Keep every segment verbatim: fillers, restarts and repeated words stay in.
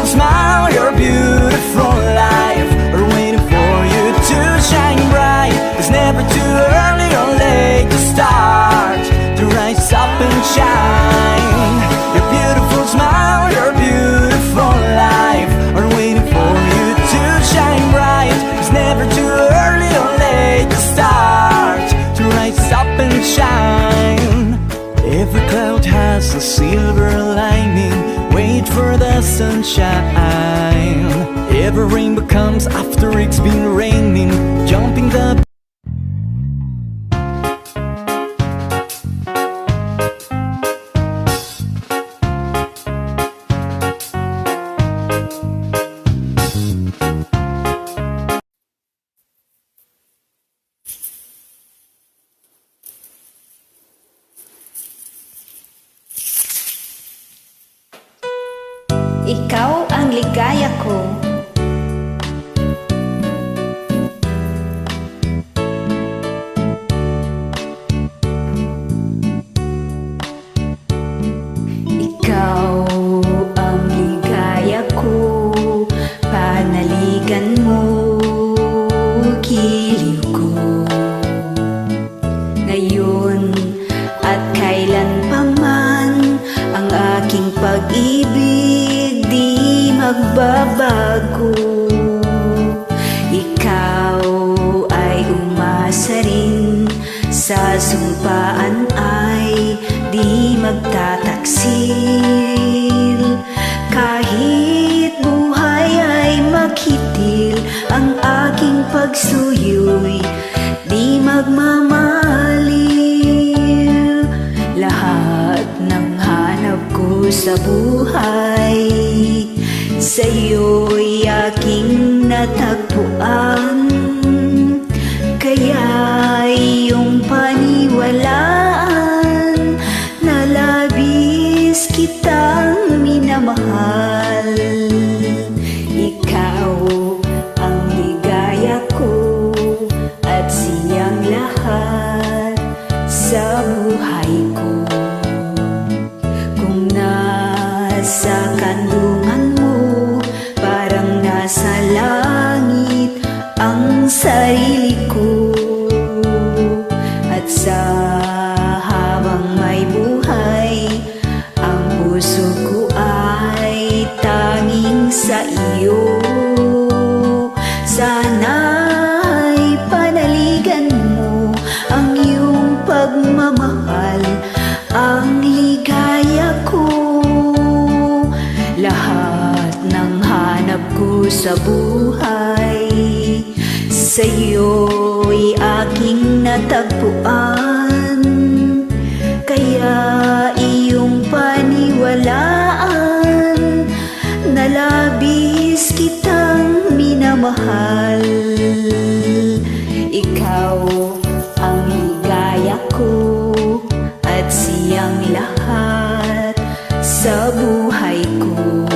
Smile, your beautiful life are waiting for you to shine bright. It's never too early or late to start to rise up and shine. Your beautiful smile, your beautiful life are waiting for you to shine bright. It's never too early or late to start to rise up and shine. Every cloud has a silver lining. Wait for the sunshine. Every rainbow comes after it's been raining. Jumping the Ikaw ang ligaya ko. Ikaw ang ligaya ko, panaligan mo, giliw ko. Ngayon at kailan pa man, ang aking pag-ibig di magbabago. Ikaw ay umasa rin, sa sumpaan ay di magtataksil. Kahit buhay ay makitil, ang aking pagsuyo'y di magmamaliw. Lahat ng hanap ko sa buhay, sa'yo'y aking natagpuan. Kaya iyong paniwalaan na labis kitang minamahal. Ikaw ang ligaya ko at siyang lahat sa buhay ko. Kung nasa kandungan mo, parang nasa langit ang sarili ko. At sa habang may buhay, ang puso ko ay tanging sa iyo. Sana'y panaligan mo ang iyong pagmamahal, ang ligaya ko. Lahat ng hanap ko sa buhay, sa'yo'y aking natagpuan. Kaya iyong paniwalaan na labis kitang minamahal. Ikaw ang ligaya ko at siyang lahat sa buhay ko.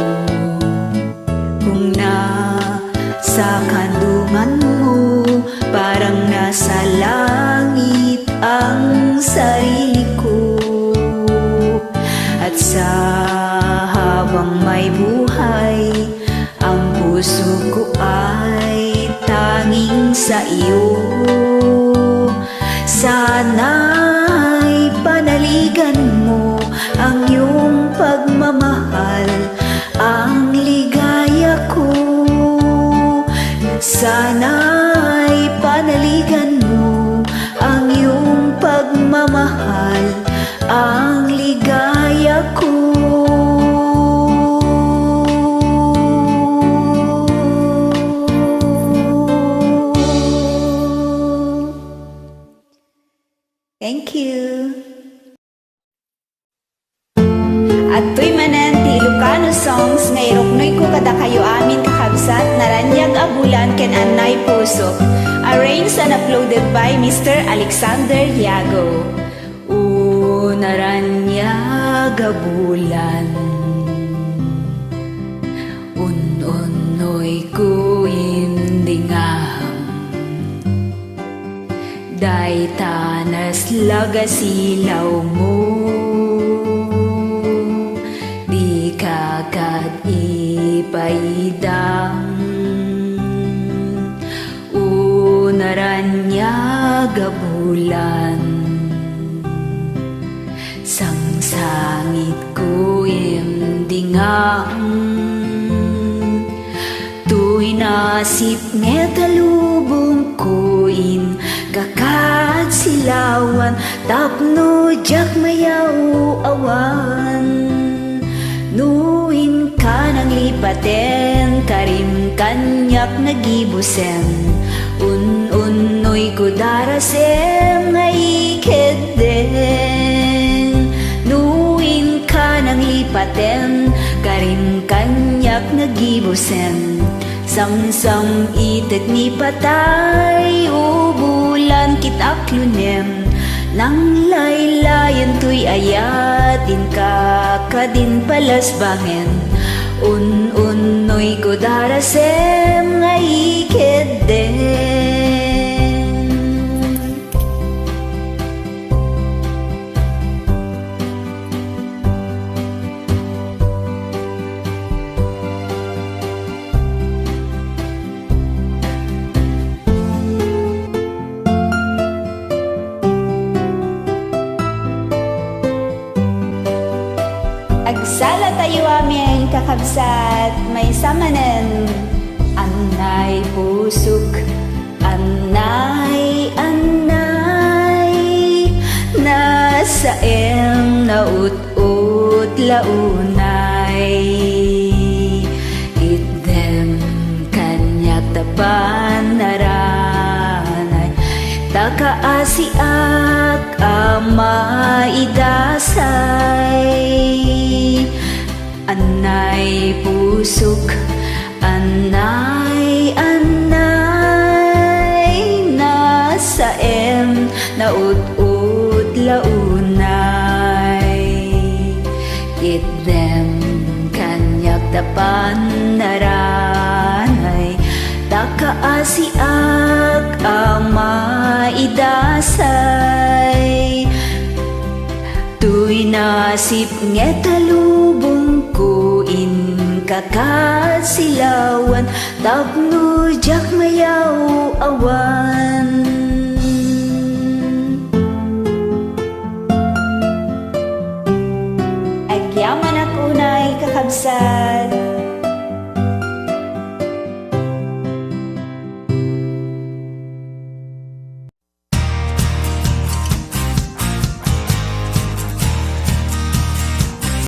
Kung nasa kandungan mo, parang nasa langit ang sarili ko. At sa habang may buhay, ang puso ko ay tanging sa iyo. Sana'y panaligan mo ang iyong pagmamahal, ang ligaya ko. Sana'y panaligan mo ang iyong pagmamahal, ang ligaya ko. Thank you. Adtoy manen ti Ilocano songs nga iruknoyko kadakayo amin, kakabsat, Naraniag a Bulan ken Annay Pusok. Arranged and uploaded by Mister Alexander Yago. O naraniag a bulan, un-unnoyko indi ngam. Dayta naslag a silawmo, dika ket Paidam, unaraniag a bulan, sangsangitko imdingam. Toy nasipnget a lubongko inkakasilawan tapno diak mayaw-awan. No inka nanglipaten, karim kaniak nagibusen, un-unnoyko darasem nga ikeddeng. No inka nanglipaten, karim kaniak nagibusen, samsam-itek ni patay, ubulan kit aklunem. Nanglaylayen toy ayat, inka kadin palasbangen, un-unnoyko darasem nga ikeddeng. Agsalatayo amin, kakabsat, maysa manen. Annay pusok, annay, annay, nasaem, naut-ut la unay. Itdem kaniak ta panaranay, ta kaasiak a maidasay. Annay pusok, annay, annay, nasaem, naut-ut la unay. Itdem kaniak ta panaranay, ta kaasiak a maidasay. Toy nasipnget a lubongko, inkakasilawan tapno diak mayaw-awan. Agyamanak unay, kakabsat.